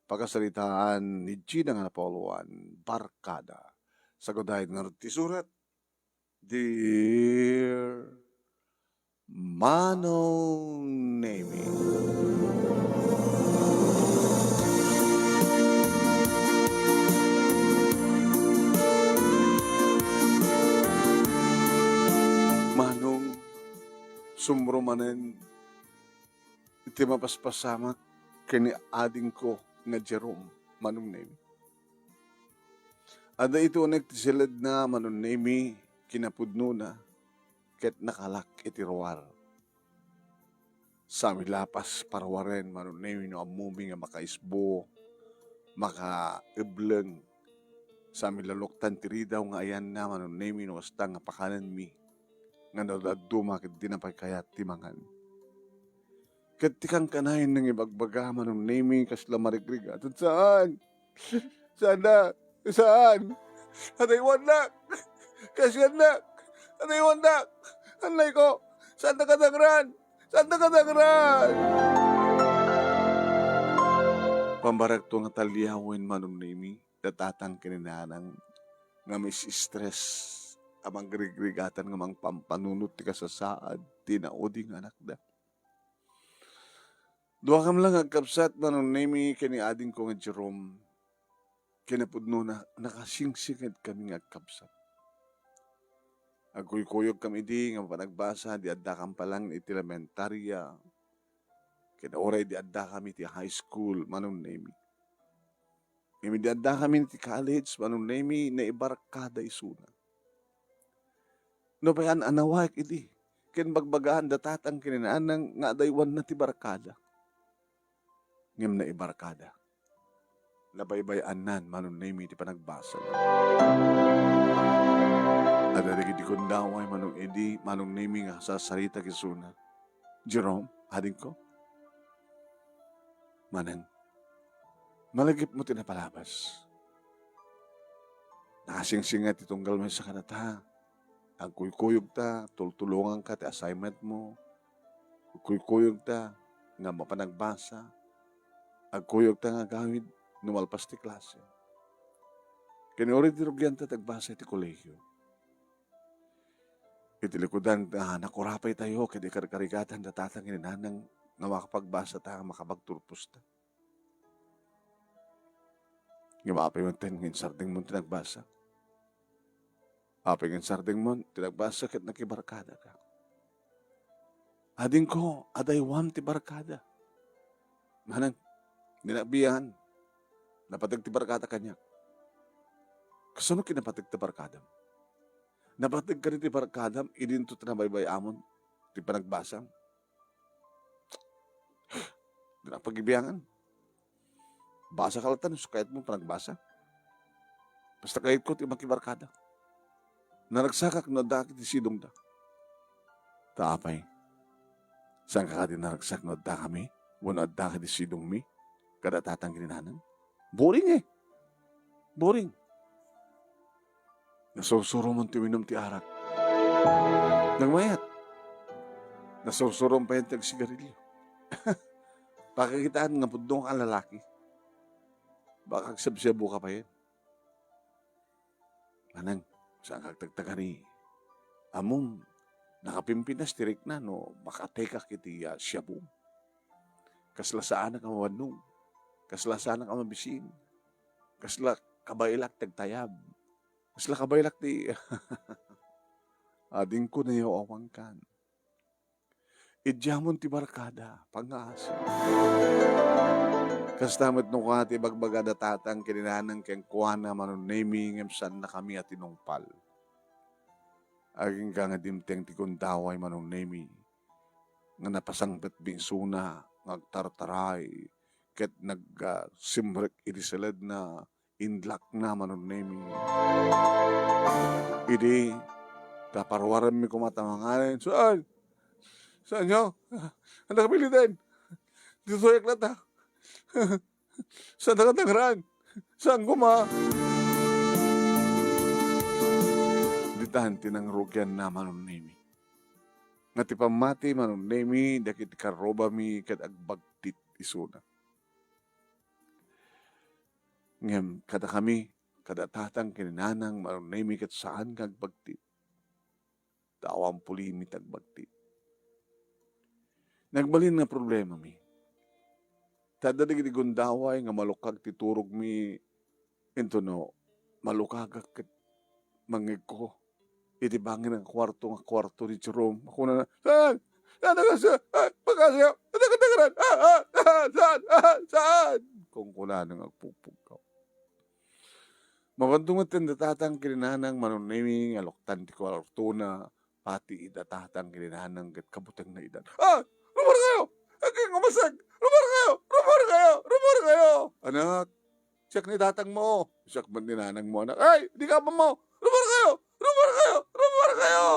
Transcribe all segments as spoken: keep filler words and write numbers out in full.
pakasaritaan ni Gina nga napauluan, Barkada. Sagudayad ngarud ti surat, Dear Manong Nemi. Manong, sumro manen iti mapaspasamak ken ni adingko nga Jerome, Manong Nemi. Adda iti unek ti siledna, Manong Nemi, kinapudnona, ket nakalak iti ruar. Sami lapas paruaren, Manong Nemi, no ammomi nga makaisbo, makaebleng. Sami laluktan ti ridaw nga ayanna, Manong Nemi, no kasta nga pakanenmi nga no dadduma ket dina pay kayat ti mangan. Ket ti kankanayon nga ibagbaga, Manong Nemi, kasla marigrigat. Saan? Saan na? Saan? Adaywannak! Kasiannak! Adaywannak! Annayko! Saannak a dangran! Saannak a dangran! Pambarakto nga taliawen, Manong Nemi, da tatang ken ni nanang nga maistress a mangrigrigatan nga mangpampanunot ti kasasaad ti naudi nga anakda. Duakam la nga agkabsat, Manong Nemi, ken ni adingko nga Jerome. Kinapudnona, nakasingsingedkami nga agkabsat. Agkuykuyogkami idi nga mapanagbasa, idi addakam pa lang iti elementarya, ken uray idi addakami iti high school, Manong Nemi. Ngem idi addakami iti college, Manong Nemi, naibarkada isuna. Nupay an-anawek idi, ken bagbagaan da tatang ken ni nanang nga adaywanna ti barkada. Ngem naibarkada. Nabaybay-annan, Manong Nemi, ti panagbasa. Adda dagiti gundaway, Manong Edi, Manong Nemi, nga sarsarita isuna. Jerome, adingko? Manang, malagipmo ti napalabas. Nakasingsinged ti tunggal maysa kadata. Agkuykuyogta, tultulonganka ti assignmentmo. Agkuykuyogta nga mapanagbasa. Agkuyogta nga agawid no malpas ti klase. Ken uray ti rugianta ti agbasa iti kolegio. Iti likudan, ah, nakurapaytayo ket ikarkarigatan da tatang ken ni nanang nga makapagbasata nga makapagturposta. Ngem apay metten nga insardengmon ti nagbasa? Apay nga insardengmon ti nagbasa ket nakibarkadaka? Adingko, adaywam ti barkada. Manang, dinak biangan. Napateg ti barkada kaniak. Kasano kinapateg ti barkadam? Napateg kadi ti barkadam, idinto ti nabaybay-amon ti panagbasam. Dinak pagibiangan. Basa ka latta no kayatmo panagbasa. Basta kayatko ti makibarkada. Naragsakak no adda iti sidongda. Ta apay? Saan ka kadi naragsak no adda kami? Wenno adda iti sidongmi? Kada tatang ken ni nanang? Boring eh. Boring. Nasursuromon ti uminum ti arak. Nagmayat. Nasursurom payen ti agsigarilyo. Pakakitaan nga pudno ka a lalaki. Baka agsabsabuka payen. Manang, saan ka agtagtagari? Ammom, nakapimpinas ti rikna no makatekak iti, ah, shabu. Kasla saanak a mabannog. Kasla saanak a mabisin. Kasla kabaelak ti agtayab. Kasla kabaelak ti adingko nayaw-awankan. Idiamon ti barkada, pangngaasi. Kasta met no kua ti ibagbaga da tatang ken ni nanang kenkuana, Manong Nemi, ngem saannakami a tinungpal. Agingga nga dimteng ti gundaway, Manong Nemi, nga napasangpet isuna nga agtartaray ket nag-, ah, simrek iti seledna, inlakna, Manong Nemi. Idi, ta paruarenmi koma ta manganen, "Saan? Saanyo? Anda ka piliten? Ditoyak latta. Saan ka tangraan? Saan koma?" Ditan ti nangrugianna, Manong Nemi. Nga ti pammati, Manong Nemi, dagiti karrubami ket agbagtit isuna. Ngem kadakami, kada tatang ken nanang, Manong Nemi, ket saan nga agbagtit. Ta awan pulimi ti agbagtit. Nagbalin nga problemami. Ta adda dagiti gundaway nga malukag ti turogmi, intono malukagak ket mangngegko iti bangin nga kuarto nga kuarto ni Jerome. Kunana, "Saan? Saan ka sa? Ah, pagkasaya? Saan ka tagaran? Ah, ah, ah, saan? Ah, saan?" Kunkunana nga agpupugkaw. Mapanto met ti tatang ken nanang, Manong Nemi, nga luktan ti kuartona, pati ida tatang ken nanang ket kabutengna ida. "Ah! Rummuar kayo! Aging umasag! Rummuar kayo! Rummuar kayo! Rummuar kayo!" "Anak, siak ni tatangmo." "Siak met ni nanangmo, anak." "Ay, di ka mo! Rummuar kayo! Rummuar kayo! Rummuar kayo!"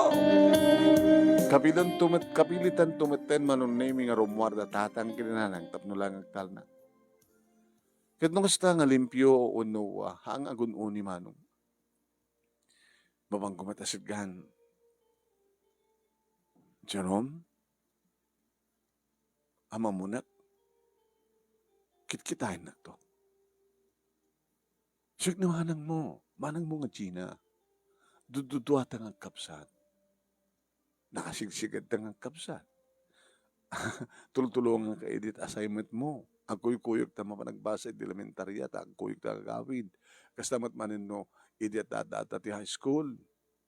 Kapilanto met, kapilitanto metten, Manong Nemi, nga rummuar da tatang ken nanang tapno la nga agtalna. Ket no kasta nga limpio wenno, ah, haang a gun-o ni Manong, mapanko met a sitgan. "Jerome, amamon, nak, kitkitaennakto. Siak ni manangmo, manangmo nga Gina. Dududuata nga agkabsat. Nakasigsigedta nga agkabsat. Tultulonganka idi assignmentmo. Agkuykuyogta mapan agbasa iti elementaria, ta agkuyogta nga agawid. Kasta met manen no idi adda-addata ti high school.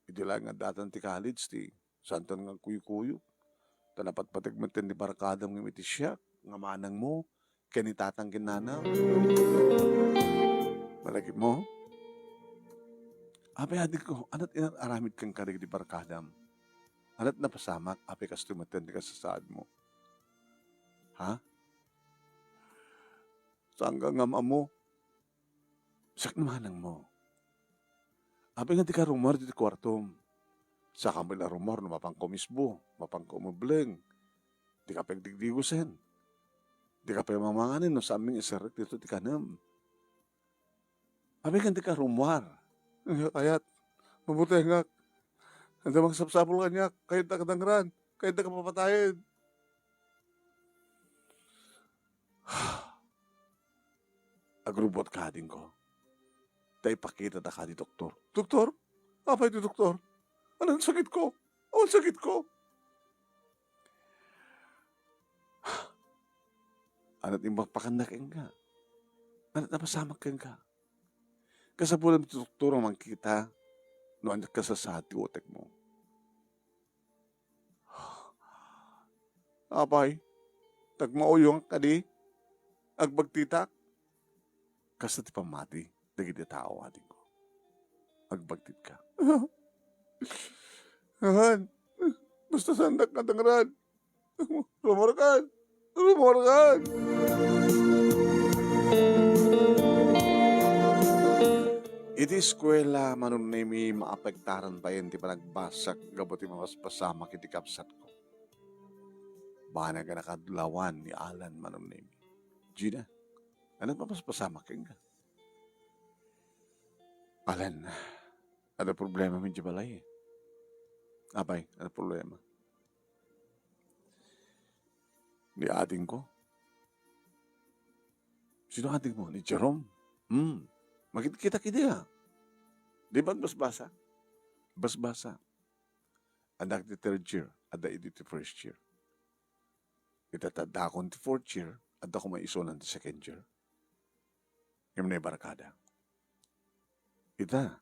Idi laeng addaatan ti college, ti saantan nga agkuykuyog. Ta napatpateg metten ti barkadam ngem iti siak nga manangmo ken ni tatang ken nanang. Malagipmo? Apay, adingko, ania't inar-aramid kenka dagiti barkadam? Ania't napasamak? Apay, kastoy metten ti kasasaadmo? Ha? Saanka nga am-ammo? Siak ni manangmo. Apay nga dika rummuar iti kuartom? Saanka met la rummuar no mapanka umisbo, mapanka umebleng. Dika pagdigdigosen. Dika pay mamanganen no saanmi nga iserrek ditoy ti kanem. Apay nga dika rummuar? Kayat, mabutengak. Adda mangsapsapul kaniak, kayatda kadangran, kayatda kapapatayen. Agrubbuatka, adingko. Ta ipakitata kadi doktor. Doktor? Apay ti doktor? Anian sakitko? Awan sakitko. Ania't imbagbakannak kenka? Ania't napasamak kenka? Kasapulan ti doktor a mangkita no ania't kasasaad ti utekmo. Apay, nagmauyongak kadi? Agbagtitak? Kasta ti pammati dagiti tao, adingko. Agbagtitka. Awan, basta saandak nga dangran. Rummuarkan! Rummuarkan! Iti eskuela, Manong Nemi, maapektaran payen ti panagbasak gapu ti mapaspasamak iti kabsatko. Banag a nakadlawan ni Alan, Manong Nemi. Gina, ania't mapaspasamak kenka? Alan, adda problema idiay balay. Apay, adda problema? Ni adingko. Sino adingmo? Ni Jerome? Hmm. Makitkitak idi, a. Di ba basbasa? Basbasa. Adda ti third year, adda idi ti first year. Ita ta addakon ti fourth year, adda koma isunan ti second year. Ngem naibarkada. Ita,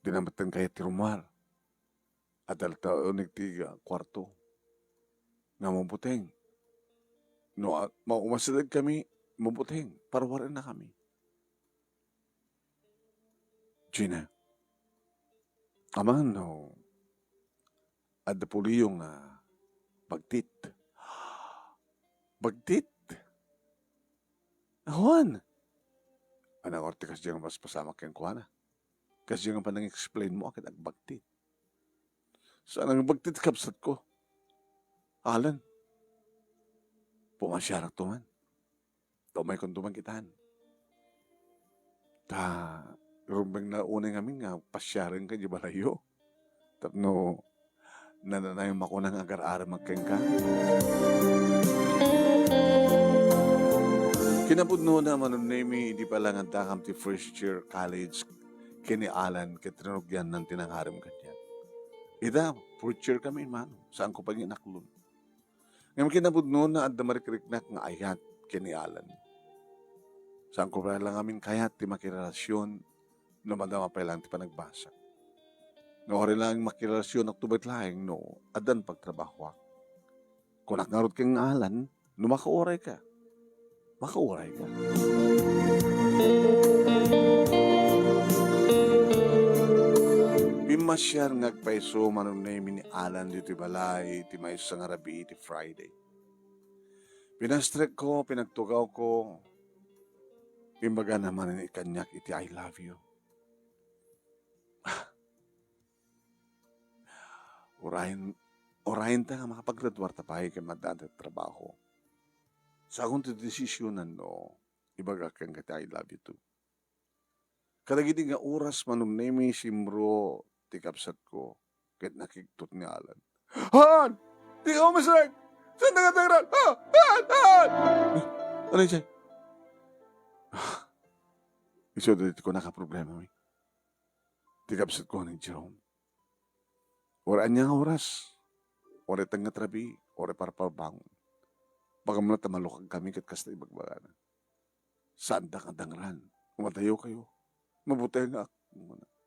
dina metten kayat ti rummuar. Adda latta uneg ti, ah, kuarto nga mabuteng. No, ah, maumasideg kami, mabuteng, parwarennakami. Gina, amangan no adda puliyo nga bagtit? Bagtit? Awan. Ania ngarud ti kasdiay nga paspasamak kenkuana? Kasdiay nga panang-explain mo a ket agbagtit. Saan nga agbagtit ti kabsatko? Alan, pumasiarakto man. Ta umaykonto man kitaen. Ta rumbengna unay ngamin nga pasiarenka idiay balayyo. Tapno nananayon makunak nga agar-arammak kenka. Kinapudnona, Manong Nemi, idi pay la nga addakam ti first year college ken ni Alan ket rinugiannan ti nangarem kaniak. Ita, fourth year kami, Manong. Saanko pay nga inaklon. Ngem kinapudnona, adda marikriknak nga ayat ken ni Alan. Saanko pay la ngamin kayat ti makirelasion no madama pay laeng ti panagbasa. Nga uray laeng makirelasionakto met laeng no addan pagtrabahoak. Kunak ngarud ken ni Alan, no makauray ka, makauray ka. Pimmasiar nga agpayso, Manong Nemi, ni Alan ditoy balay iti maysa nga rabii iti Friday. Pinastrekko, pinagtugawko, imbagana manen kaniak iti "I love you." Urayen, urayen ta nga makapagraduarta pay ken maadda ti trabaho. Saanko ti desisionan no ibagak kenka ti "I love you too." Kadagidi nga oras, Manong Nemi, simro ti kabsatko ket nakigtot ni Alan. "Han! Dika umasrek! Saan ka nagdangran? Ha? Han! Han!" "Ano, Jay?" "Isu daytoy kunak a problemami," ti kabsatko ni Jerome. Uray ania nga oras, uray tengnga ti rabii, uray parparbangon, baga met ta malukagkami ket kasta ibagbagana. "Saandak nga dangran. Umadayokayo. Mabutengak."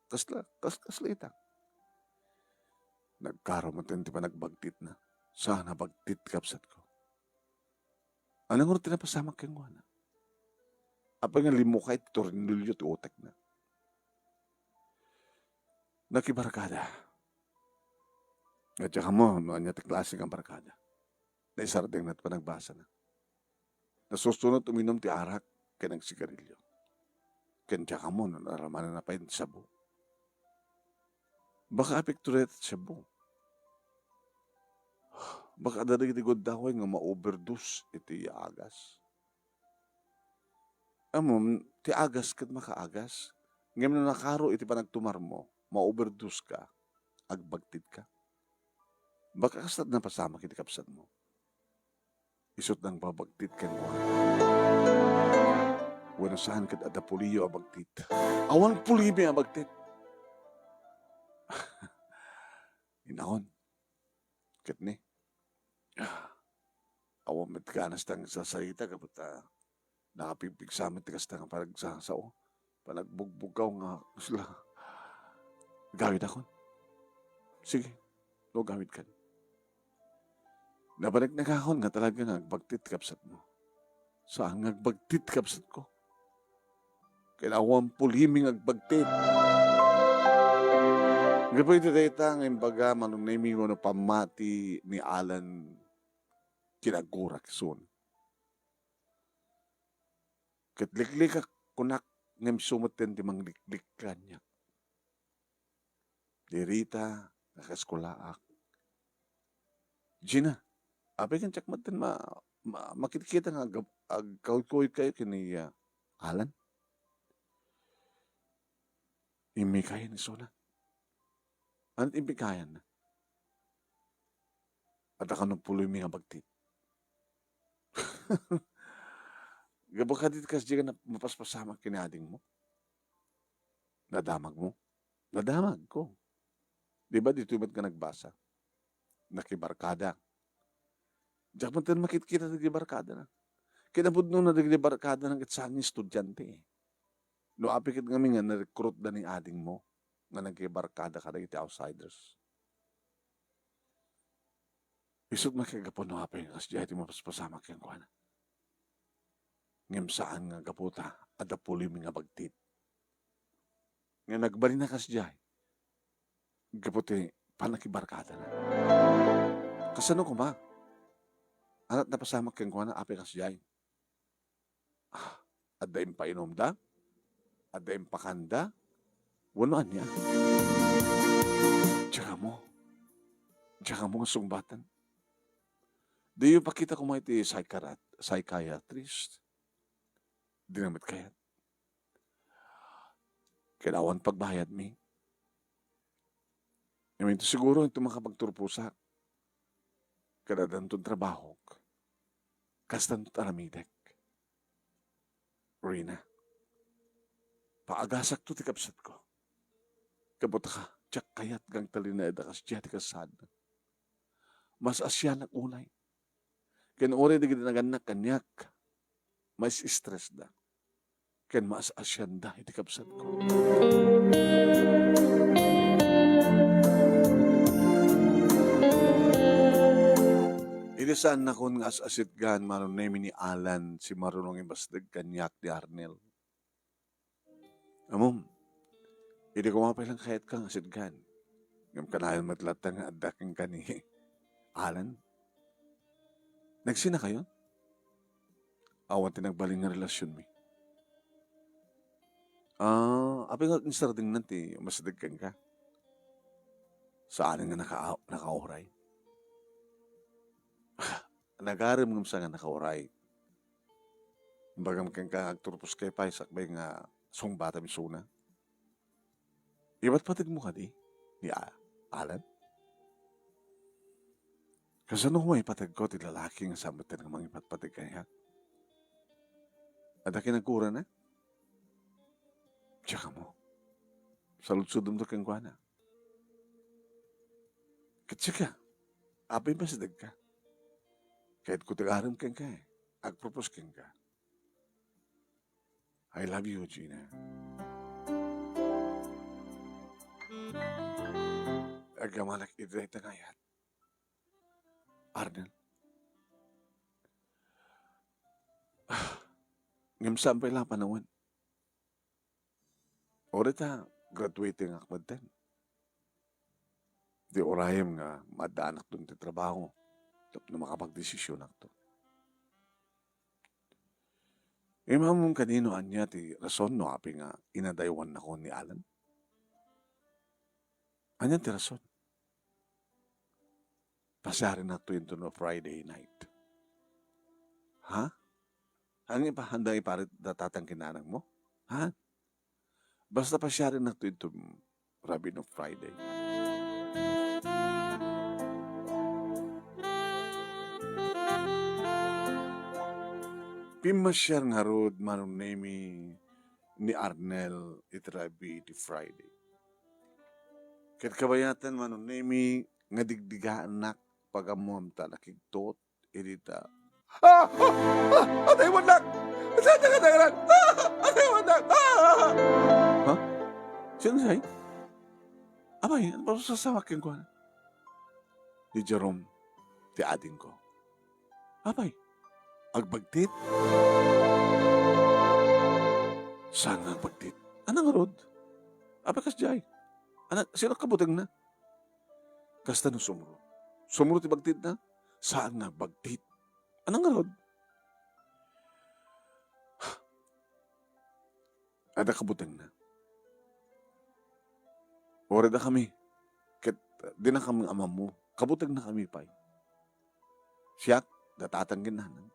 Kasla, kas-, kasla ita. Nagkaro met ti panagbagtitna. Saan a bagtit, kabsatko. Ania ngarud ti napasamak kenkuana? Apay nga limmukay ti tornilyo ti utekna? Nakibarkada. Nga diak ammo no ania ti klase nga barkada. Naisardengna ti panagbasana. Nasusunot uminum ti arak ken agsigarilyo. Ken diak ammo no naramananna pay ti shabu. Baka apekto dayta ti shabu. Baka adda dagiti gundaway nga ma-overdose iti agas. Ammom, ti agas ket makaagas. Ngem no nakaro iti panagtumarmo, ma-overdose ka, agbagtit ka. Baka kasta ti napasamak iti kabsatmo. Isut' nangbabagtit kenkuana. Wenno saan ket adda puliyo a bagtit. Awan pulimi a bagtit. Inaon. Ket ni, ah, awan met ganas ti agsasarita gapu ta nakapigpigsa met ti kasta nga panagsasao, panagbugbugkaw nga kasla. Agawidakon. Sige, no agawidkan. Nabaliknakon nga talaga nga agbagtit ti kabsatmo. Saan nga agbagtit ti kabsatko. Ket awan pulimi nga agbagtit. Gapu iti dayta nga imbaga, Manong Nemi, wenno pammati ni Alan, kinagurak isun. Ket liklikak kunak, ngem isu metten ti mangliklik kaniak. Ni Rita, nakaskolaak. Gina, apay ken diak metten ma-, ma-, makitkita nga ag-, agkawidkawidkayo ken ni, ah, Alan? Immikayan isuna. Ania ti immikayanna? Adda kano pulimi nga bagtit. Gapu kadi ti kasdi nga nap-, mapaspasamak ken ni adingmo? Nadamagmo? Nadamagko. Di ba ditoy met nga nagbasa? Nakibarkada. Diak metten makitkita dagiti barkadana. Kinapudnona dagiti barkadana ket saan nga estudiante. No apay ket ngamin nga narekrutda ni adingmo nga nagkibarkada kadagiti outsiders. Isut' met ket gapu no apay nga kasdiay ti mapaspasamak kenkuana. Ngem saan nga gapu ta adda pulimi nga bagtit. Nga nagbalin a kasdiay gapu ti pannakibarkadana. Kasano koma? Ania ti napasamak kenkuana apay kasdiay? Ah, adda impainumda? Adda impakanda? Wenno ania? Diak ammo. Diak ammo nga sungbaten. Diyo pakita koma iti psychiat-, psychiatrist. Dina met kayat. Ket awan pagbayadmi. Ngem inton siguro, inton makapagturposak, ket addanton trabahok, kastanto ti aramidek. Rina, paagasakto ti kabsatko. Kabutaka, diak kayat nga agtalinaedda kasdiay ti kasaadna. Maas-asianak unay. Ken uray dagiti nagannak kaniak, mais-stressda. Ken maas-asianda iti kabsatko. Idi saannakon nga as-asitgan, Manong Nemy, ni Alan, simarunong imbasdeg kaniak ni Arnel. Ammom, idi koma pay lang kayatka nga asitgan, ngem kanayon met latta nga adda kenka ni Alan. Nagsinakayon? Awan ti nagbalin nga relasionmi. Ah, apay nga insardengnan ti umasdeg kenka? Saan nga naka-, nakauray? Nagarem ngem sa nga nakauray. Imbagam kenka, agturposkay pay sakbay nga sungbatam isuna. Ipatpategmo kadi ni A-, Alan? Kasano maipateg ko ti lalaki nga saan metten nga mangipatpateg kaniak? Adda kinagkurana? Diak ammo. Saludsodemto kenkuana. Ket sika, apay masdegka? Kayatko ti agarem kenka, eh. Agpropose kenka. I love you, Gina. Agamanak iti dayta nga ayat, Arnel. Ngem saan pay la a panawen. Uray ta graduating ak metten. Di urayem nga maaddaanakton ti trabaho tapno makapagdesisionakto. Imamom kadi no ania ti rason no apay nga inadaywannakon ni Alan? Ania ti rason? Pasiarinakto inton no Friday night. Ha? Ania pa, anda iparit da tatang ken nanangmo? Ha? Basta pasiarinakto inton rabii no Friday. Pimmasiar ngarud, Manong Nemy, ni Arnel iti rabii ti Friday. Ket kabayatan, Manong Nemy, nga digdigaanak, pagammoam ta nakigtot iti ta. Ah! Ah! Ah! Adaywannak! Saan ka nagran? Ah! Adaywannak! Ah! Ha? Sino say? Apay, ano ba sasamak kenkuana? Ni Jerome, ti adingko. Apay, agbagtit? Saan nga agbagtit? Ania ngarud? Apay kasdiay? Ania, sino kabutengna? Kasta no sumro. Sumro ti bagtitna? Saan nga agbagtit? Ania ngarud? Adda kabutengna. Uray dakami, ket dinakami ammo. Kabutegnakami pay. Siak, da tatang ken nanang.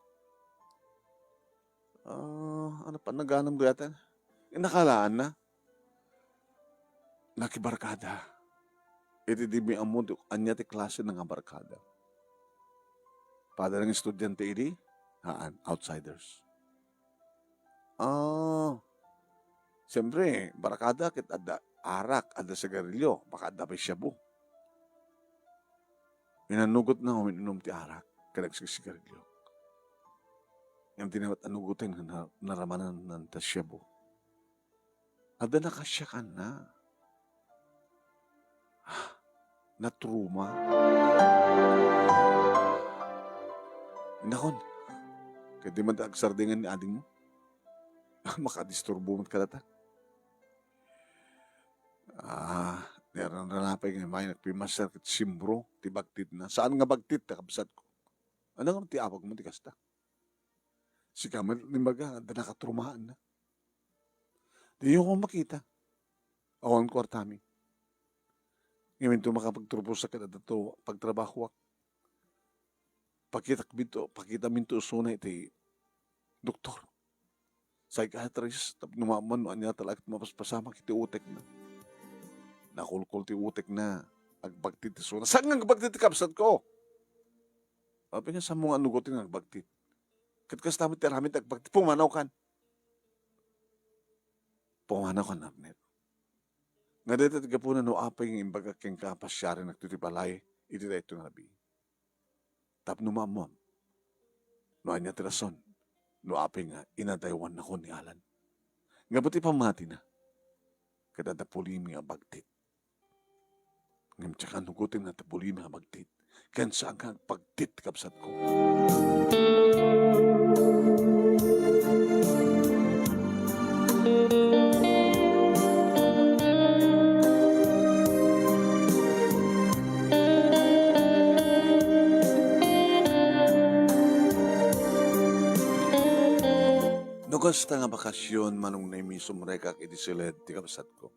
Ah, ania pay naganam dayta? Inakalaanna. Nakibarkada. Iti dimi ammo ti ania ti klase nga barkada. Pada nga estudiante idi, haan, outsiders. Ah, siyempre, barkada ket adda arak, adda sigarilyo, baka adda pay shabu. Inannugotna nga uminom ti arak ken agsisigarilyo. Ngem di na met annugoten nga na-, naramanan ta shabu. Adda nakasiakanna. Ah, natruma. Nakon, ket di man ta agsardeng ni adingmo? Makadisturbo met kadata. Ah, ni ranranapay nga immay nagpimasiar ket simbro ti bagtitna. Saan nga bagtit, kakabsatko? Ania nga ti awagmo ti kasta? Sika met imbaga, adda nakatrumaanna. Diyo ko makita. Awan kuartami. Ngem inton makapagturposak ket adda to pagtrabahoak. Pakitak minto, pakitaminto isuna iti doktor. Psychiatrist, tapno maammuan no ania talaga ti mapaspasamak iti utekna. Nakulkol ti utekna, agbagtit isuna. Saan nga agbagtit ti kabsatko? Apay nga saanmo nga annugoten nga agbagtit? Ket kasta met ti aramid ti agbagtit, pumanawkan. Pumanaw kan Arnel. Nga dayta ti gapuna no apay nga imbagak kenka a pasiarennak ditoy balay iti daytoy nga rabii. Tapno maammuam no ania ti rason no apay nga inadaywanakon ni Alan. Gapu ti pammatina, ket adda pulimi a bagtit. Ngem diak nugoten nga adda pulimi a bagtit, ken saan nga agpagtit ti kabsatko. No kasta nga bakasion, Manong Nemi, sumrekak iti siled ti kabsatko.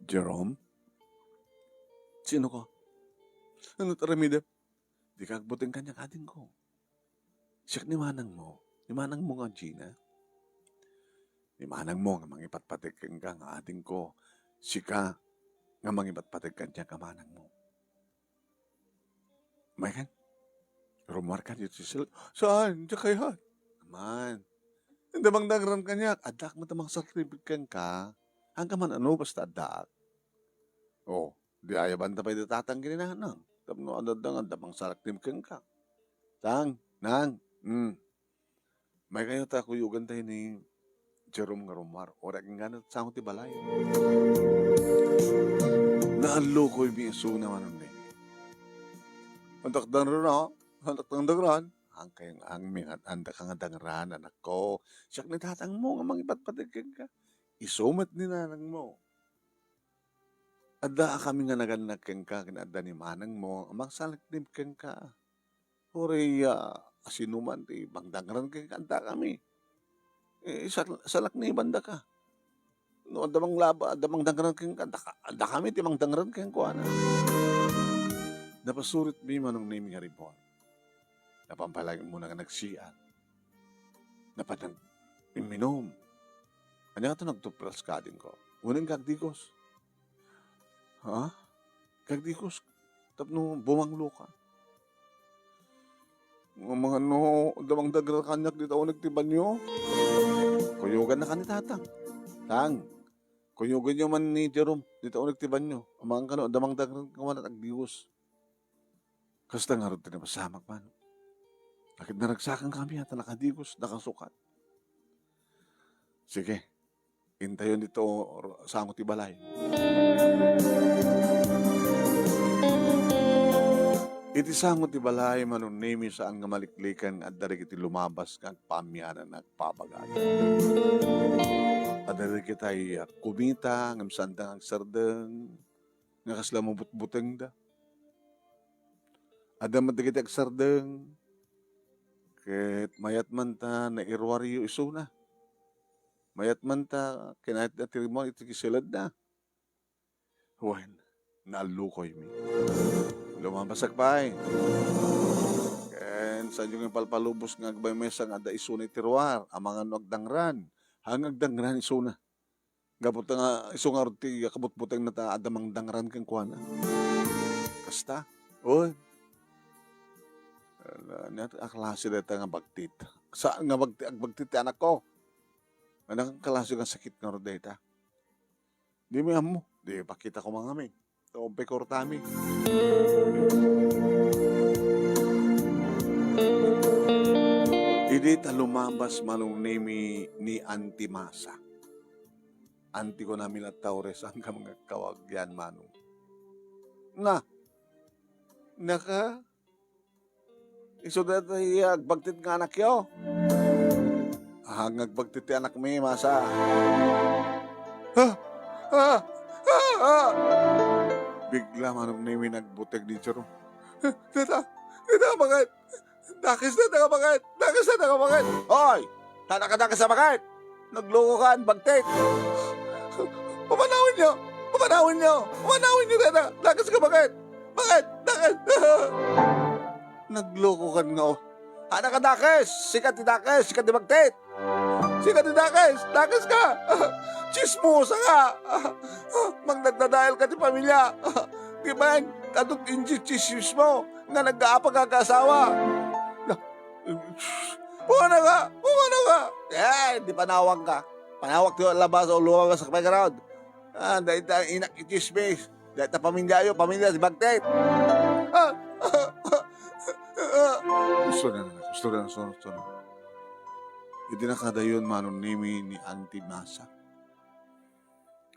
Jerome? Sino ka? Ano ti aramidem? Dika agbuteng kaniak, adingko. Siak ni manangmo. Ni manangmo nga Gina. Ni manangmo nga mangipatpateg kenka nga adingko. Sika nga mangipatpateg kaniak nga manangmo. Maykan? Rummuarka ditoy siled? Saan? Diak kayat. Aman. Adda mangdangran kaniak. Addaak met a mangsalaknib kenka. Haanka man ano basta addaak. Oh, di ayabanta pay da tatang ken ni nanang. Tapno adda, adda, adda mangsalaknib kenka. Tang, nang, mm. Maykayo ta kuyoganta ni Jerome nga rummuar. Uray agingganat sango ti balay. Naallukoymi isuna, Manong Nemi. Andak dangran, a? Andak dangran? Haanka nga angmi nga andaka nga dangran, anakko. Siak ni tatangmo nga mangipatpateg kenka. Isu met ni nanangmo. Adda a kami nga nagannak kenka ken adda ni manangmo a mangsalaknib kenka. Uray, a, asinoman ti mangdangran kenka, addakami. Eh, sal-, salaknibandaka. No adda manglaba, adda mangdangran kenka, addaka-, addakami ti mangdangran kenkuana. Napasuritmi, Manong Nemi, nga rimmuar. Napan pay laeng umuna nga nagsiar. Napan nag-, imminum. Ania ngato, nagtupras ka, adingko? Unen ka agdigos. Ha? Kagdigos, tapno bumanglo ka. Nga mangano, adda mangdangran kaniak dita uneg ti banio? Kuyogannaka ni tatang. Tang, kuyoganyo man ni Jerome dita uneg ti banio. Amangan kano, adda mangdangran kenkuana, agdigos. Kasta ngarud ti napasamak, Manong. Ket naragsakan kami a ta nakadigos, nakasukat. Sige, intayon dito sango ti balay. Iti sango ti balay, Manong Nemi, saan nga maliklikan nga adda dagiti lumabas nga agpaamianan, agpabagatan. Adda dagiti kumita, ngem saanda nga agsardeng, nga kasla mabutbutengda. Adda met dagiti agsardeng, ket mayat man ta nairuaryo isuna. Mayat man ta kinayatda ti rimmuar iti siledna. Wen, naallukoymi. Lumabasak pay. Ken saanyo nga ipalpalubos nga agmaymaysa nga adda isuna iti ruar, amangan no agdangran. Haan nga agdangran isuna. Gapu ta nga isu ngarud ti kabutbutengna ta adda mangdangran kenkuana. Kasta? Oy. Ala, ania a klase dayta nga bagtit? Saan nga bagti-, agbagtit ti anakko? Ania a klase nga sakit ngarud dayta? Dimi ammo. Di pakita ko mangamin. Tumpay kurtami. Idi ta lumabas, Manong Nemi, ni Auntie Masa. Auntie, kunami latta, uray saanka nga agkawag yan, Manong. Na, naka, Isu dayta ti agbagtit nga anakyo? Haan nga agbagtit ti anakmi, Masa. Ha? Ha? Ha? Ha? Bigla, Manong Nemi, nagbuteg ni Jerome. Dayta, dayta, bakit? Dakes dayta nga bakit? Dakes dayta nga bakit? Hoy! Haan a kadakes a bakit? Naglokokan, bagtit! Pamanawenyo! Pamanawenyo! Pamanawenyo dayta! Dakes nga bakit? Bakit? Dakes! Naglokokan nga, oh. Haan a kadakes! Sika ti dakes! Sika ti bagtit! Sika ti dakes! Dakes ka! Tsismosa ka! Mangdadadael ka ti pamilya! Di ba yan? Kadut inji tsismis mo nga nagkaapag ka asawa! Pumanaw ka! Pumanaw ka! Eh, di panawan ka! Panawag ti labas o lumabas ka pay garud. Ah, dayta inak ichismis. Dayta pamilyayo, pamilya ti bagtit. Ah, ah, ah, ah. Husto na, husto na, husto na, husto na. Idi nakadayon Manong Nemi ni Auntie Masa.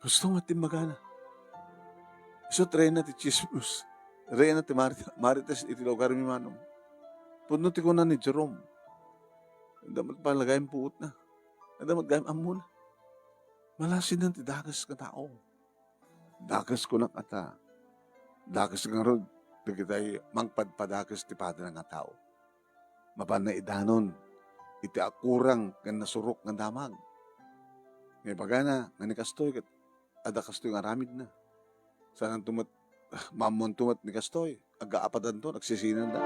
Husto met ti imbagana. Isu ti reyna ti chismos. Reyna ti mari-, marites iti lugarmi, Manong. Pudno ti kuna ni Jerome. Adda met pay gayam puotna. Adda met gayam ammona. Malasidan ti dakes nga tao. Dakes kunak ata. Dakes ngarud dagiti mangpadpadakes ti padana nga tao. Mapan naidanon iti akurang ken nasurok nga damag. Nga ibagana nga ni kastoy ket adda kastoy nga aramidna. Saananto met, maammoanto met ni kastoy, aggaapadanto, agsisinanda.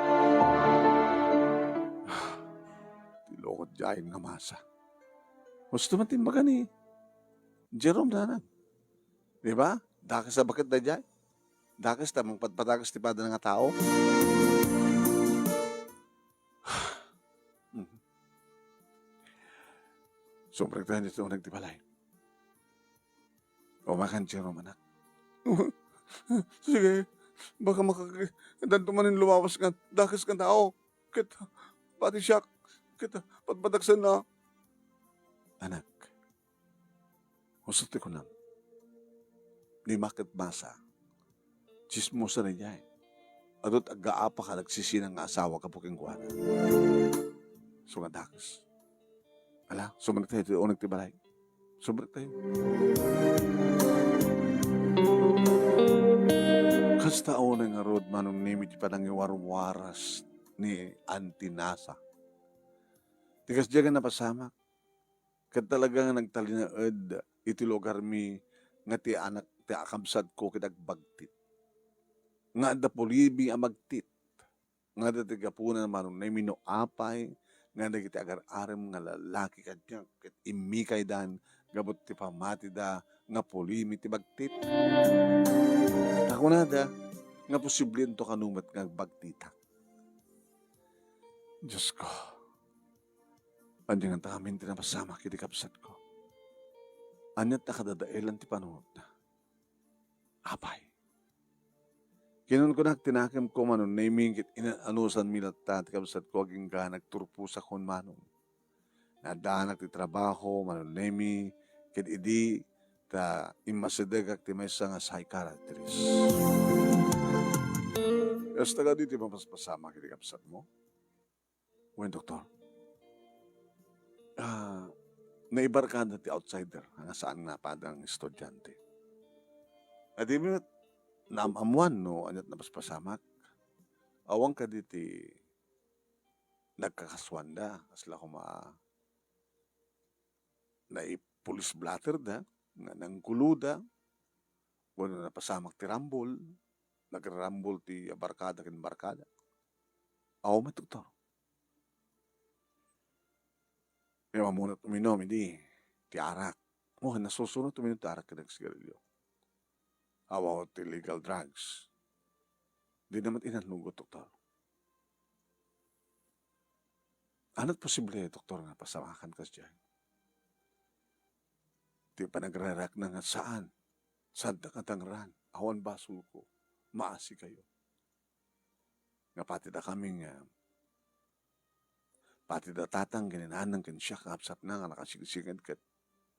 Ti lukot diay nga masa. Husto met ti imbaga ni Jerome, nanang. Di ba? Dakes a baket daydiay. Dakes ta mangpadpadakes ti padana nga tao. Mhm. Sumrektayo ditoy uneg ti balay. O, makan, Jerome, anak. Sige, baka makak-, danto manen lumawas nga dakes nga tao. Ket, pati siak, ket, padpadaksanna. Anak, husto ti kunam. Ni maket masa, chismosa daydiay. Adut aggaapa ka nagsisina nga asawa gapu kenkuana. So nga dakes. Ala, sumrektayo ti uneg ti balay. Sumrektayo. Kasta unay ngarud, Manong Nemi, ti panangiwarwaras ni Auntie Nasa. Ti kasdiay nga napasamak, ket talaga nga nagtalinaed iti lugarmi nga ti anak ti akabsatko ket agbagtit. Nga adda pulimi a bagtit. Nga adda ti gapuna, Manong Nemi, no apay nga dagiti agar-arem nga lalaki kaniak ket immikaydan gapu ti pamatida nga pulimi ti bagtit. Ta kunada nga posiblento kano met nga agbagtitak. Diosko, ania ngata ngamin ti napasamak iti kabsatko? Ania ta kadadaelan ti panunotna? Apay. Kinunkunak ti nakemko, Manong Nemi, ket inan-anusanmi latta ti kabsatko agingga nagturposakon, Manong. Naaddanak ti trabaho, Manong Nemi, ket idi ta immasidegak ti maysa nga psychiatrist. Kasta kadi ti mapaspasamak iti kabsatmo? Wen, doktor. Ah, naibarkada ti outsider nga saan nga padang estudiante. Adda met naam-ammoan no aniat napaspasamak. Awan kadi ti nagkakasuanda, kasla koma naipulis blatterda, nga nangguloda, wenno napasamak ti rambol, nagrarambol ti barkada ken barkada. Awan met, doktor. Kaya mamunot uminom idi ti arak. Mo, nasusunod uminom ti arak ken agsigarilyo. Awan ti illegal drugs. Di naman inanlugot, doktor. Anat posible, doktor, nga pasamakan kasdiay? Ti panagraraakna nga saan. Saan ta katangran. Awan basolko. Maasi kayo. Nga pati dakami nga, pati da tatang ken nanang ken siak nga kabsatna nga nakasigsiged ket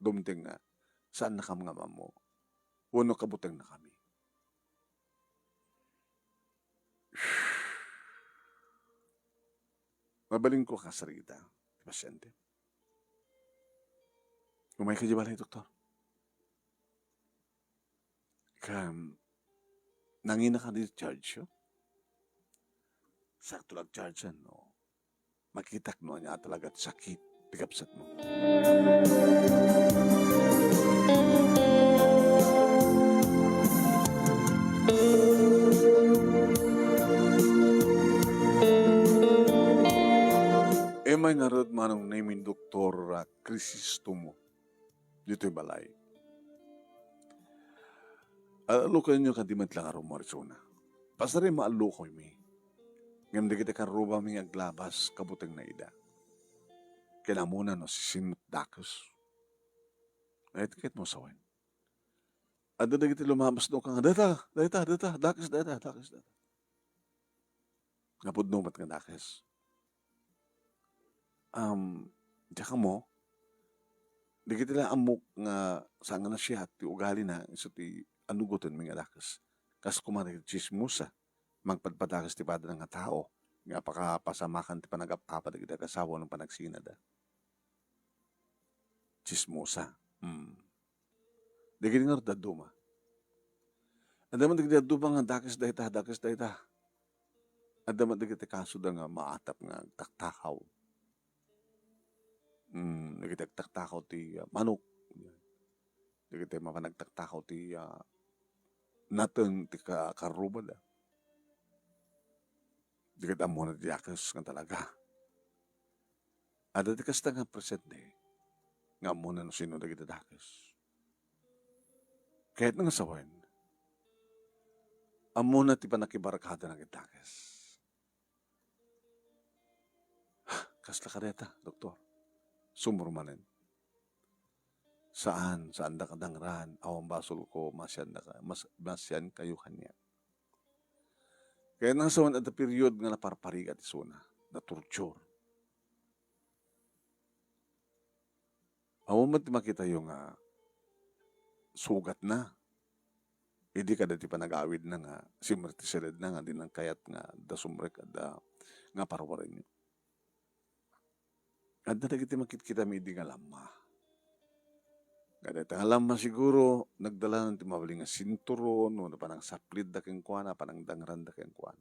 dumteng nga saannakam nga maammo wenno kabutengnakami. Mabalinko a kasarita ti pasyente. Umayka idiay balay, doktor. Ken, nanginaka diay charge, oh? Sakto lang charge, no? Makitak no ania talaga ti sakit ti kabsatmo. Immay ngarud, Manong Nemi, Doktor, ah, Crisostomo. Ditoy balay. Alukayenyo kadi met la nga rummuar isuna. Pasari maalukaymi. Ngem dagiti karrubami nga aglabas, kabutengna ida. Ken ammona no sisin met dakes. Ay, tiket mo sawen. Adda dagiti lumabas no ka nga, "Dayta, dayta, dayta, dakes, dayta, dakes, dayta." Napudno met nga dakes. Um, diak ammo, dagiti la ammok nga saan nga nasiat ti ugalina, isu ti anugotenmi nga dakes. Kas koma dagiti chismosa, mangpadpadakes ti padana nga tao, nga pakapasamakan ti panagap-apa dagiti agasawa wenno panagsinada. Chismosa. Hmm. Dagiti ngarud dadduma. Adda man dagiti dadduma nga dakes dayta, dakes dayta. Adda man dagiti kasoda nga maatap nga agtaktakaw. Hmm, dagiti agtaktakaw ti, ah, manok. Dagiti mapan agtaktakaw ti, ah, nateng ti ka-, karrubada. Dagiti ammona ti dakes nga talaga. Adda ti kasta nga presente nga ammona no sino dagiti dakes. Kayatna nga sawen, ammona ti pannakibarkadana ket dakes. Kasla kadayta, doktor? Sumurmanen. Saan, saandak a dangran, awan basolko, masiandaka, mas-, masiankayo kaniak. Kayatna nga sawen, adda period nga naparparigat isuna, na-torture. Awan met ti makitayo nga sugatna. Idi kadagiti panagawidna nga simrek ti siledna nga dinan kayat nga adda sumrek, adda nga parwarenyo. Adda dagiti makitkitami idi nga lamma. Nga dayta nga lamma siguro, nagdalanan ti mabalin nga sinturon, wenno panangsaplitda kenkuana, panangdangranda kenkuana.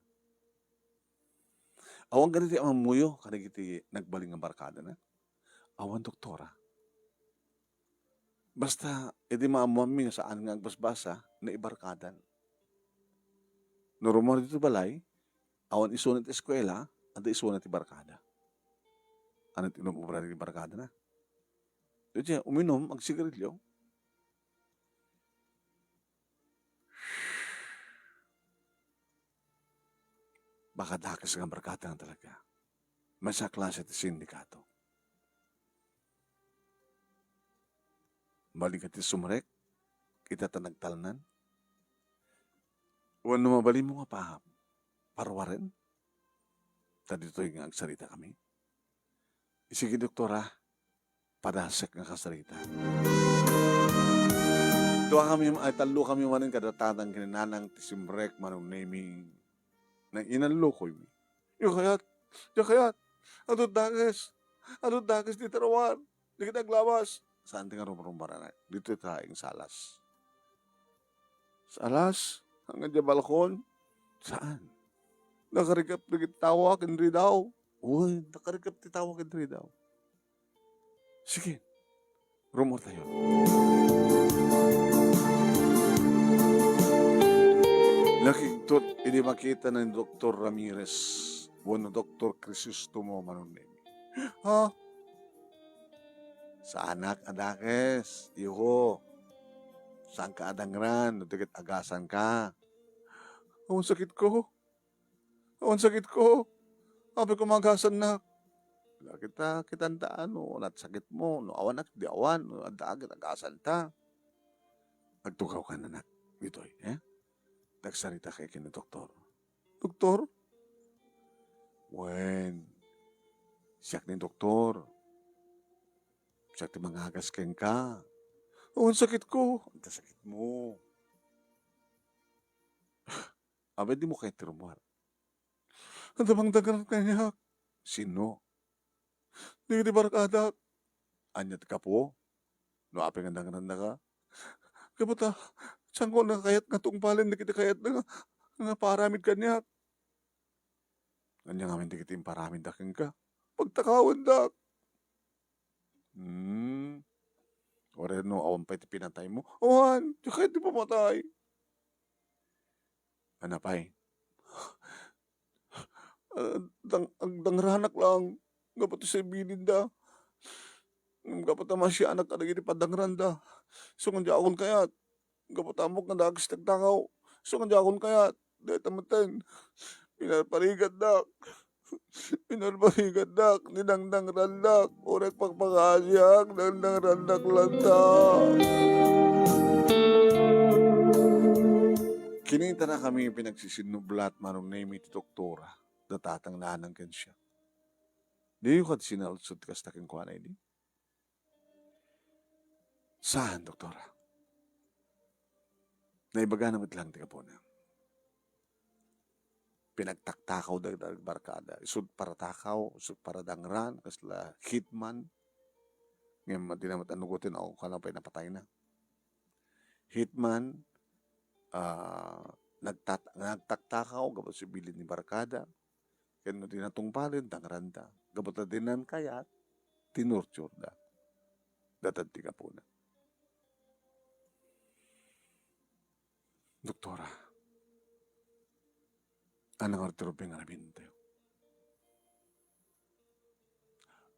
Awan kadi ti ammuyo kadagiti nagbalin nga barkadana? Awan, doktora. Basta, idi maammoanmi nga saan nga agbasbasa, naibarkadan. No rummuar ditoy balay, awan isuna ti eskuela, adda isuna ti barkada. Ania ti inum-obra ti barkadana? Diay uminum, agsigarilio. Baka dakes nga barkada nga talaga. Maysa a klase ti sindikato. Mabalin kadi ti sumrek ita ta nagtalnan? Wenno mabalinmo nga pa-, parwaren? Ta ditoy nga agsaritakami. Sige, doktora, padasek nga kasarita. Duakami, ay, tallokami manen kada tatang ken nanang ti simrek Manong Neming. Nang inallokoymi. Diak kayat, diak kayat. Adu dakes, adu dakes ti tarawan. Dagiti aglabas. Saan ti nga rumrumaranak? Ditoy ta ing salas. Salas? Nga diay balkon? Saan? Nakarikap dagiti tawa ken ridaw. Uy, nakarikap ti tawa ken ridaw. Sige, rummuartayo. Nakigtot idi makita ni Doktor Ramirez wenno Doktor Crisostomo Manong Neming. Ha? Saanak a dakes, iho. Saanka a dangran no di ket agasanka? Awan sakitko. Awan sakitko. Apay koma agasannak? Kita, kitanta no nagsakitmo, no awanak, di awan, no adda ket agasanta. Agtugawka, anak, ditoy, eh? Tagsaritakay ken ni doktor. Doktor? Wen, siak ni doktor. Siak ti mangagas kenka. Awan sakitko. Anta sakitmo? Apay dimo kayat ti rummuar? Adda mangdangran kaniak. Sino? Dagiti barkadak. Ania ti gapu? No apay nga dangrannaka? Gapu ta, saanko nga kayat nga tungbalen dagiti kayatda nga, nga paaramid kaniak. Ania ngamin dagiti imparamidda kenka? Pagtakawendak. Hmm. Wenno awan pay ti pinataymo? Awan, diak kayat ti pamatay. Ania pay? Ah, dang-, agdangranak lang. Gapu ti say bilinda. Ngem gapu ta masianak kadagiti padangranda. Isu nga diakon kayat. Gapu ta ammok nga dakes ti agtakaw. Isu nga diakon kayat. Dayta metten. Pinarparigatdak. Binarbarigandak, dinangdangrandak, uray agpakpakaasiak, dangdangrandak latta. Kinitanakami pinagsisinnublat, Manong Nemi, ti doktora, da tatang nanang ken siak. Diyo kadi sinaludsod ti kasta kenkuana idi? Saan, doktora? Naibagana met lang ti gapuna. Pinagtaktakaw dagiti barkada. Isut' paratakaw, isut' paradangran, kasla hitman. Ngem di na met anugoten, awan ko kano pay napatayna. Hitman, ah, nagtat-, nagtaktakaw gapu sa bilin ni barkada. Ken no di natungpalen, dangranda. Gapu ta dinan kayat, tinorturda. Datan ti gapuna. Doktora, ania ngarud ti rubing nga aramidentayo?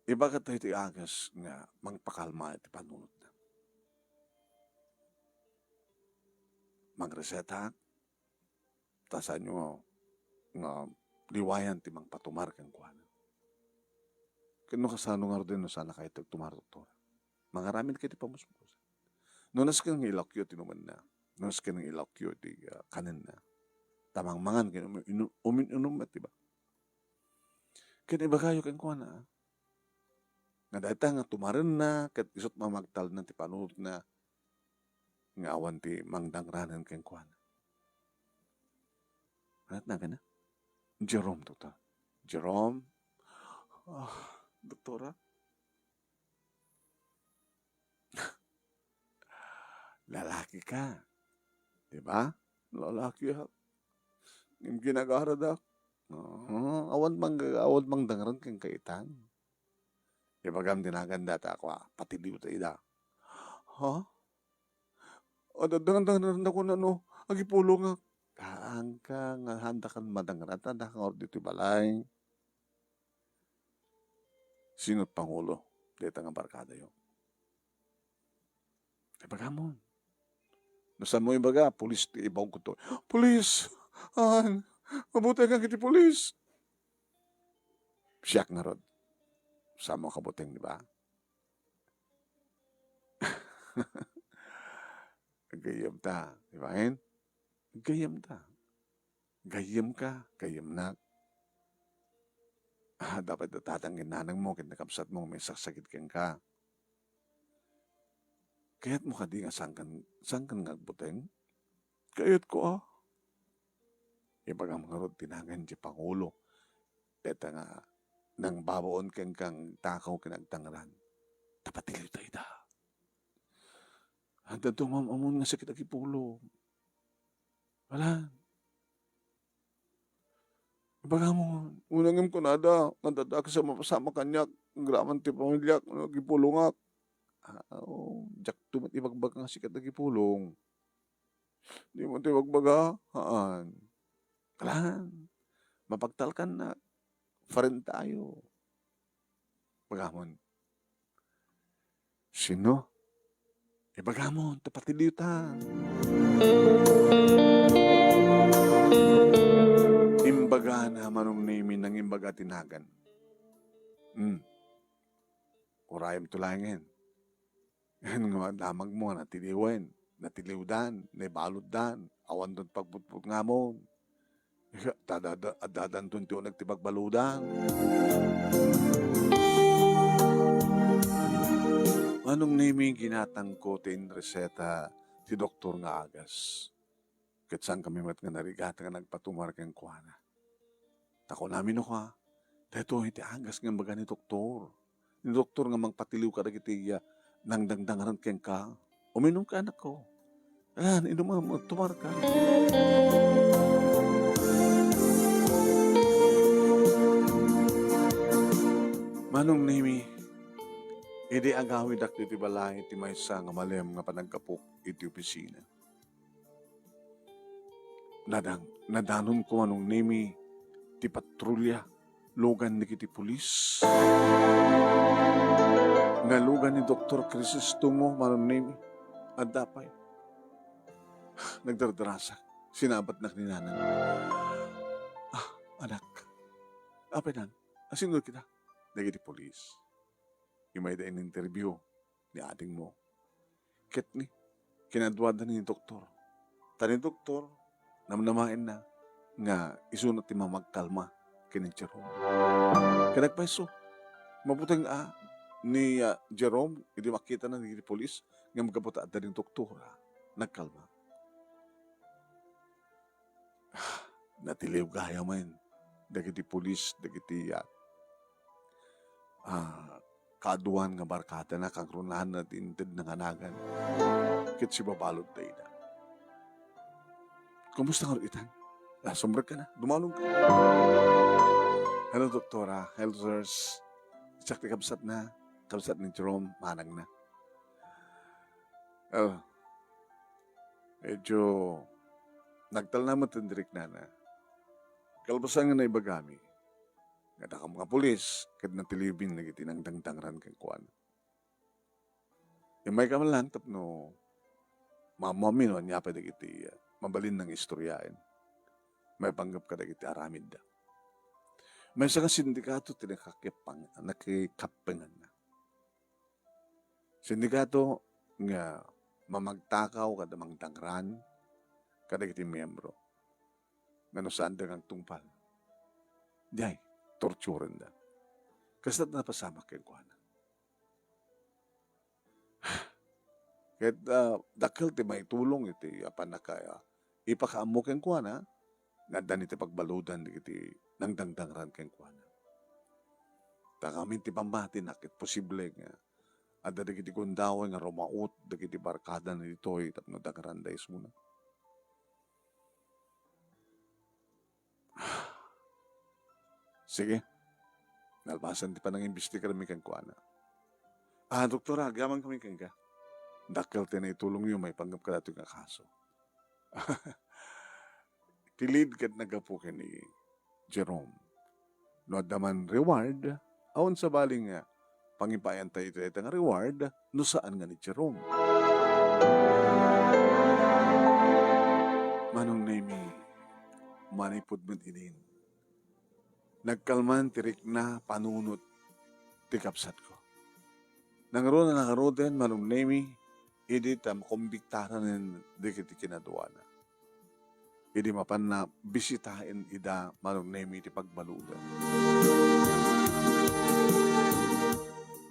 Ibaga tayo ti agas nga mangpakalma iti panunotna. Mangresetaak, ta saanyo nga, nga liwayan ti mangpatumar kenkuana. Ken no kasano ngaruden no saanna kayat ti agtumar, doktora? Mangaramid kay ti pamuspusan. No nasken nga ilawkyo ti inumenna, no nasken nga ilawkyo ti, ah, kanenna, ta mangmangan ken umi-, inu-, umin-inum met, di ba? Ket ibagayo kenkuana, ah, nga dayta nga tumarenna ket isut' mamagtalna ti panunotna nga awan ti mangdangranen kenkuana. Ania ti naganna? Jerome, doktor. Jerome? Ah, doktora? Lalaki ka. Di ba? Lalaki ka. Ngem ginagaradak. Oo, awan mang, awan mangdangran kenka itan. Ibagam ti nagan data, kua, patiliw ta ida. Ha? Adda, adda, adda, adda, kunano, agipulongak. Haanka nga haandakan madangran, ta adda ka ngarud ditoy balay. Sino ti pangulo dayta nga barkadayo? Ibagamon. No saanmo ibaga, pulis ti ibagko to. Pulis! An, mabutengan iti pulis! Siak ngarud. Saanmo kabuteng, di ba? Gayyem ta, di ba, en? Gayyem ta. Gayyem ka, gayyemnak. Ah, dapat datatan ken nanangmo ken nakabsatmo nga maisaksakit kenka. Kayatmo kadi nga sangkan, sangkan nga agbuteng? Kayatko, ah. Ibagam ngarud ti nagan ti pangulo. Dayta nga nangbabaon kenka nga agtakaw ken agdangran. Ta patiliw ta ida. Adda ti umam-amon nga sakit agipulong. Wala. Ibagam, unay ngem kunada, nga adda a kasama-sama kaniak, agraman ti pamiliak, no agipulongak. Ah, o, diakto met ibagbaga nga sika ti agipulong. Dimo ti ibagbaga, haan. Kalan, mapagtalkannak. Friend tayo. Ibagamon. Sino? Ibagamon, ta patiliw ta. Imbagana, Manong Nemi, nangimbaga ti nagan. Hmm. Urayem to laengen. Ken nga damagmo, natiliwen, natiliwdan, naibaluddan, awanton pagputputngamon. Ika, ta adda, adda, addadanton ti uneg ti pagbaludan. Manong Nemi, ginatangko ti inreseta ti doktor nga agas. Ket saankami met nga narigat nga nagpatumar kenkuana. Ta kunami no kua, daytoy ti agas nga imbaga ni doktor. Ni doktor nga mangpatiliw kadagiti, ah, nangdangdangran kenka. Uminumka, anakko. Ayan, inumam, tumarka. Manong Nemi, idi agawidak ditoy balay ti maysa nga malem nga panaggapu iti opisina. Nadang-, nadanonko, Manong Nemi, ti patrulia, lugan dagiti pulis. Nga lugan ni Doktor Crisostomo, Manong Nemi, adda pay. Nagdardarasak, sinabatnak ni nanang. Ah, anak, Apay nang, asino kita? Dagiti pulis. Imayda in-interview ni adingmo. Ket ni, kinaduada ni doktor. Ta ni doktor, namnamaenna nga isuna ti mamagkalma ken ni Jerome. Ket nagpayso, mabuteng a ni, ah, Jerome idi makitana dagiti pulis ngem gapu ta adda ni doktora, nagkalma. Natiliw gayam dagiti pulis, dagiti, ah, ah, kaaduan nga barkadana, kangrunaanna ti inted nanganagan. Ket sibabaludda ida. Kumusta ngarud itan? Ah, sumrekka na, dumawnon ka. Hello, doktora. Hello, sirs. Siak ti kabsatna, kabsat ni Jerome, manangna. Oh, medyo nagtalna met ti riknana. Kalpasan nga naibagami, nga dakam nga pulis, ket natiliwmi dagiti nangdangdangran kenkuana. Immayka man lang tapno maammomi no ania pay dagiti, ah, mabalin nga istoryaen. Maipanggep kadagiti aramidda. Maysa nga sindikato ti nakakipang-, nakikappenganna. Sindikato nga mamagtakaw kada mangdangran kadagiti miyembro nga no saanda nga agtungpal, diay, torturenda. Kasta ti napasamak kenkuana. Ket, ah, dakkel ti maitulong iti apan naka-, ipakaammo kenkuana nga adda ni ti pagbaludan dagiti nangdangdangran kenkuana. Ta ngamin ti pammatinak, ket posible nga adda dagiti gundaway nga rumaot dagiti barkadana ditoy tapno dangranda isuna. Sige. Nalpasan ti panangimbestigarmi kenkuana. Ah, doktora, agyamankami kenka. Dakkel ti naitulongyo maipanggep kadatoy nga kaso. Ti lead ket naggapu ken ni Jerome. No adda man reward, awan sabali nga pangipaayantayo iti dayta nga reward no saan nga ni Jerome. Manong Nemy, manipud met idin, nagkalman ti rikna panunot ti kabsatko. Nangruna nangaruden, Manong Nemy, idi ta makombiktaran dagiti kinaduana. Idi mapanna bisitaen ida, Manong Nemy, iti pagbaludan.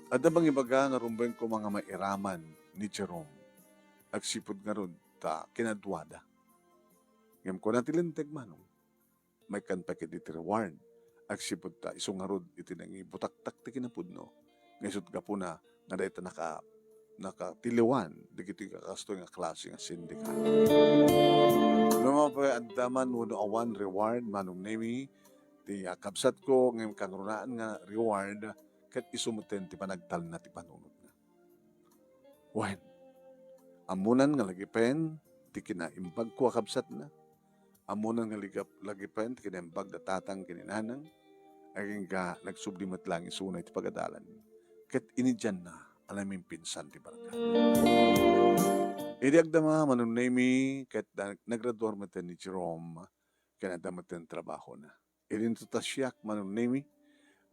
Adda mangibaga nga rumbeng koma nga mairaman ni Jerome agsipud ngarud ta kinaduada. Ngem kuna ti linteg, Manong, maikkan pay ketdi ti reward agsipud ta isu ngarud iti nangibutaktak ti kinapudno nga isut' gapuna nga dayta naka-, nakatiliwan dagitoy nga kastoy nga klase nga sindikato. No mapan adda man wenno awan reward, Manong Nemy, ti, ah, kabsatko, ngem kangrunaan nga reward ket isu metten ti panagtalna ti panunotna. Wen, ammonan nga lagipen ti kinaimbagko a kabsatna. Ammonan nga ligap-, lagipen ti kinaimbag da tatang ken ni nanang. Agingga nagsubli met laeng isuna iti pagadalan. Ket inidianna a namimpinsan ti barkada. Idi agdama, Manong Nemy, ket na-, nagraduar metten ni Jerome, ken adda metten trabahona. Idinto ta siak, Manong Nemy,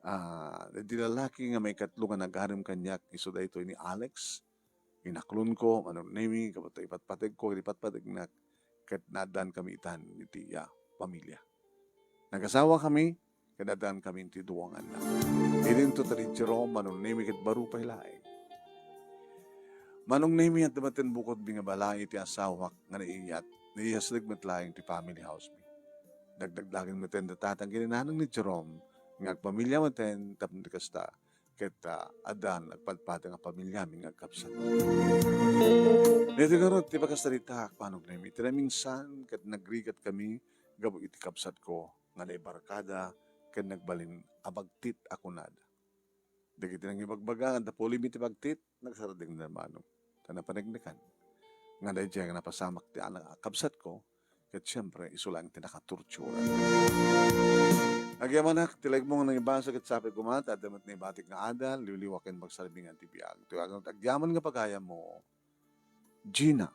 ah, ti lalaki nga maikatlo nga nagarem kaniak, isu daytoy ni Alex, inaklonko, Manong Nemy, gapu ta ipatpategko, ipatpategnak, ket naaddankami itan iti, ah, pamilya. Nagasawakami, ket addaankami iti dua nga annak. Idinto ta ni Jerome, Manong Nemy, ket baro pay laeng. Manong Nemy, adda metten bukodmi nga balay iti asawak nga naiyat, naiyasdeg met laeng ti family house mi. Nagdagdagen metten da tatang ken ni nanang ni Jerome nga agpamilya metten tapno ti kasta, ket, ah, addan nagpadpada nga pamilyami nga agkabsat. Daytoy ngarud ti pakasaritaak, Manong Nemy, iti naminsan ket nagrigatkami gapu iti kabsatko nga naibarkada ken nagbalin a bagtit a kunada. Dagiti nangibagbaga nga adda pulimi ti bagtit, nagsardengda, Manong, ta napaneknekan nga daydiay nga napasamak ti anak a kabsatko, ket siempre, isu laeng ti nakatortura. Agyamanak, ti laegmo nga nangibasa ket sapay koma ta adda met naibatik nga adal, liwliwa ken magsarbingan ti biag. Ti agyaman nga pagayammo, Gina.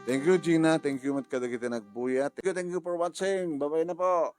Thank you, Gina. Thank you met kadagiti nagbuyat. Thank you, thank you for watching. Bye-bye na po.